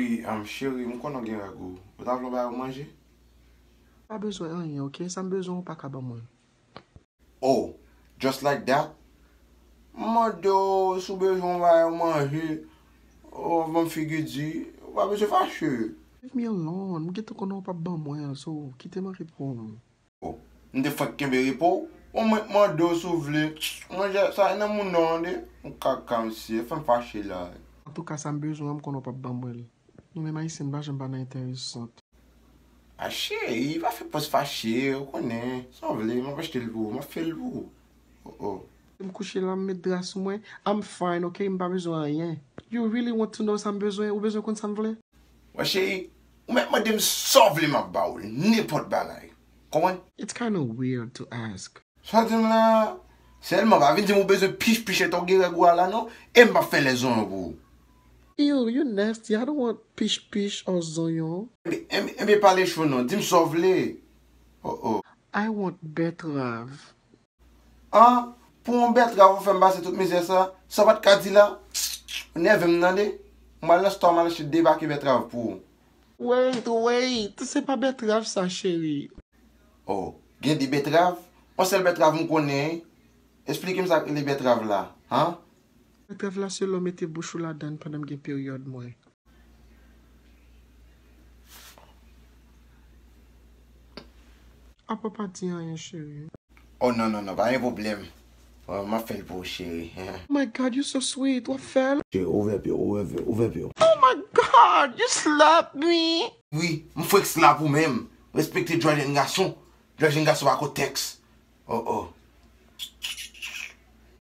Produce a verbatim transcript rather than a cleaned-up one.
Wi, um, cheri, m konnen w gen règ ou. Ou ta vle yon bagay ou manje? Pa bezwen anyen, oke? Sa m bezwen ou pa ka ban mwen. Oh, just like that? M mande w si w bezwen yon bagay ou manje. Oh, ban m figi di, ou pa bezwen fache. Leave me alone. M gentan konnen ou p ap ban mwen l, so kite m an repo m. Oh, m te fèk kenbe repo w. Bon, mwen t mande w si w vle. Manje sa e nan moun nan tande. M kaka misye, fè m fache la. Antouka, sa m bezwen an, m konnen w p ap ban mwen l. Nou menm Ayisyen, n pa janm pa nan enteresant. A cheri, pa fè pòz fache, ou konnen. Sa w vle, m ap achte l pou ou, m ap fè l pou ou. Oh, oh. M kouche la, m met dra sou mwen. I'm fine, oke? M pa bezwen anyen. You really want to know sa m bezwen? Ou bezwen konn sa m vle? Wè cheri, ou mèt mande m sa w vle m ap ba w l, nenpòt bagay. Konprann? It's kinda weird to ask. Sa w di m la, sèlman pa vin di m ou bezwen pich pich etan w gen règ ou a la non, e m p ap fè lèzonyon pou ou. Ew, you nasty. I don't want pich pich or zonyon. Enben, enben, enben pale cho non, di m sa w vle. Oh, oh. I want bètrav. An, pou yon bètrav ou fè m pase tout mizè sa, sa w pa t ka di la? Ou nève m tande. M al nan stò m al achte de pake bètrav pou ou. Wait, wait, se pa bètrav sa, cheri. Oh, gen de bètrav? Yon sèl bètrav m konnen. Esplike m sa k rele bètrav la, han? Bètrav la se lè w mete bouch ou ladan l pandan m gen peryòd mwen. Apa pa di anyen, cheri. Oh non, non, non, pa gen pwoblèm. Oh, m ap fè l pou ou, cheri. Oh my God, you so sweet. W ap fè l? Cheri, ouvè pye w, ouvè pye w, ouvè pye w. Oh my God, you slap me. Wi, m fwek slap ou menm. Respekte djòl jèn gason. Djòl jèn gason pa ko tèks. Oh, oh.